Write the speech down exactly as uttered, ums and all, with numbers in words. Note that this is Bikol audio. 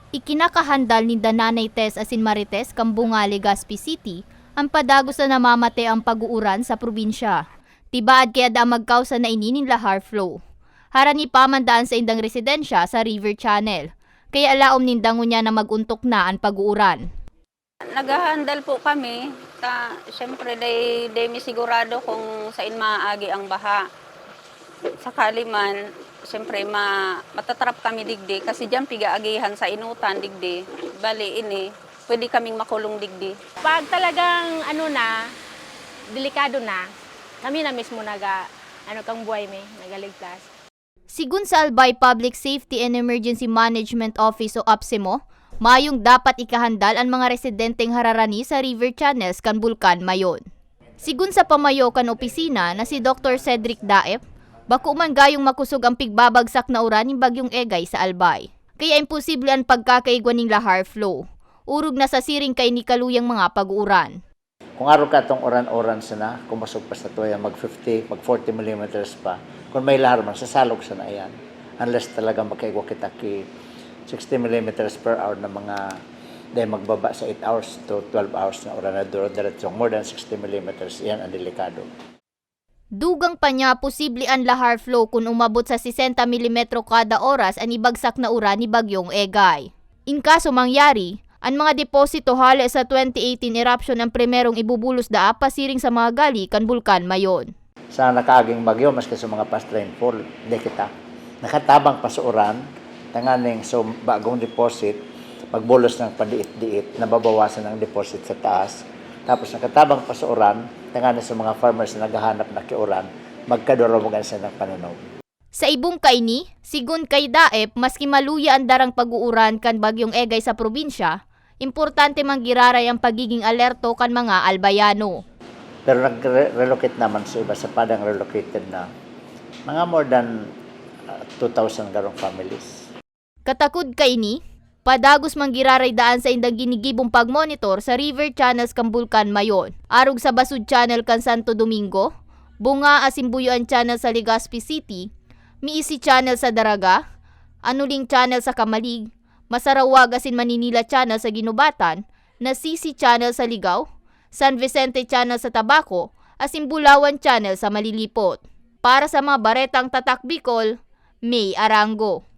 Ikinakahandal ninda Nanay Tess asin Marites kan Bunga, Legazpi City, an padagos na namamate ang pag-uuran sa probinsya. Tibaad kaya daa magkausa na ini nin lahar flow. Harani pa man daa an saindang residensya sa River Channel, kaya laom ninda ngunyan na mag-ontok na an pag-uuran. Naghahandal po kami, ta siyempre dai, dai mi sigurado kung sain maagi ang baha. Sakali man, siyempre ma-, matatrap kami digdi kasi diyan pig-aagihan sa inutan digdi. Bali ini, pwede kaming makulong digdi. Pag talagang ano na, delikado na, kami na mismo naga-, ano, kang buhay mi, nagaligtas. Sigun sa Albay Public Safety and Emergency Management Office o APSEMO, mayong dapat ikahandal an mga residenteng hararani sa river channels kan Bulkan Mayon. Sigun sa pamayo kan opisina na si Doktor Cedric Daep, bako man gayong makosog ang pigbabagsak na uran nin Bagyong Egay sa Albay. Kaya imposible an pagkakaigwa nin lahar flow. Orog na sa siring kaini kaluyang mga pag-uuran. Kung arog ka tong uran-uran sana, kung masog pa sa tuya, mag fifty, mag forty millimeters pa. Kung may lahar man, sasalog sana yan. Unless talaga magkaigwa kita ki sixty millimeters per hour na mga, dahil magbaba sa eight hours to twelve hours na uran na duro-diretso, more than sixty millimeters, yan ang delikado. Dugang pa niya, posible an lahar flow kun umabot sa sesenta milimetro kada oras an ibagsak na uran ni Bagyong Egay. In kaso mangyari, an mga deposito hale sa twenty eighteen eruption an primerong ibubulos daa pasiring sa mga gali kan Bulkan Mayon. Sa nakaaging bagyo, maski sa mga past rainfall, di kita nakatabang pa sa uran, tanganing sa bagong deposit, magbulos ng padiit-diit, nababawasan ang deposit sa taas. Tapos nakatabang pa sa uran, tanganing sa mga farmers na naghahanap na ki uran, magkadurog an saindang pananom. Sa ibong kaini, sigun kay Daep, maski maluya an darang pag-uuran kan Bagyong Egay sa probinsya, importante man giraray ang pagiging alerto kan mga Albayano. Pero nagre-, relocate naman sa iba, sa padang relocated na mga more than, ah, two thousand garong families. Katakod kaini, padagos man giraray daa an saindang ginigibong pagmonitor sa river channels kan Bulkan Mayon, arog sa Basud Channel kan Santo Domingo, Bunga asin Buyoan Channel sa Legazpi City, Miisi Channel sa Daraga, Anuling Channel sa Camalig, Masarawag asin Maninila Channel sa Guinobatan, Nasisi Channel sa Ligao, San Vicente Channel sa Tabaco, asin Bulawan Channel sa Malilipot. Para sa mga baretang Tatak Bicol, May Arango.